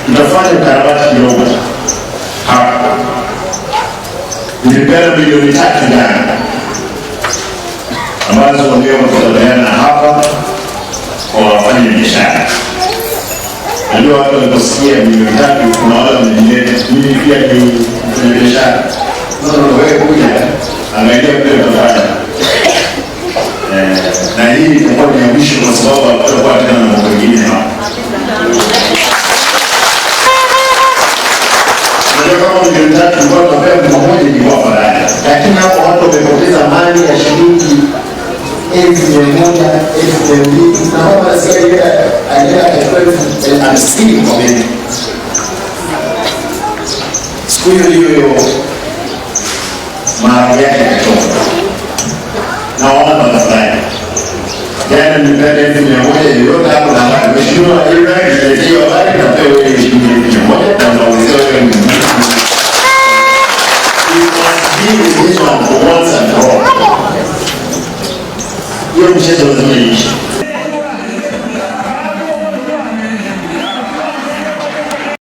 Tutafanya ukarabati kidogo hapa. Nilipeana milioni 3 jana ambazo leo tutapeana hapa kwa wafanya biashara. Najua watu waliposikia milioni 3, kuna wale wamejileta. Mimi pia ni mfanya biashara. Sasa wewe kuja angalia vile utafanya. Na hii itakuwa ni ya mwisho kwa sababu hakutakuwa tena na mambo mengine hapa. Unajua kama milioni 3 tulikuwa tunapea mtu mmoja ilikuwa afadhali. Lakini hapo watu wamepoteza mali ya shilingi 100,000, 200,000, na mama nasikia alienda akachukua 50,000 kwa benki. Siku hiyo hiyo hiyo maharage yake yakatoka. Nawaomba tafadhali. Jana nilipeana 100,000 yoyote hapo na habari. Mheshimiwa Ibrahim, niletee hiyo habari na pewe wewe shilingi 100,000 na utaongezewa wewe mwingine. We must deal with this one for once and for all. Hiyo mchezo lazima iishe.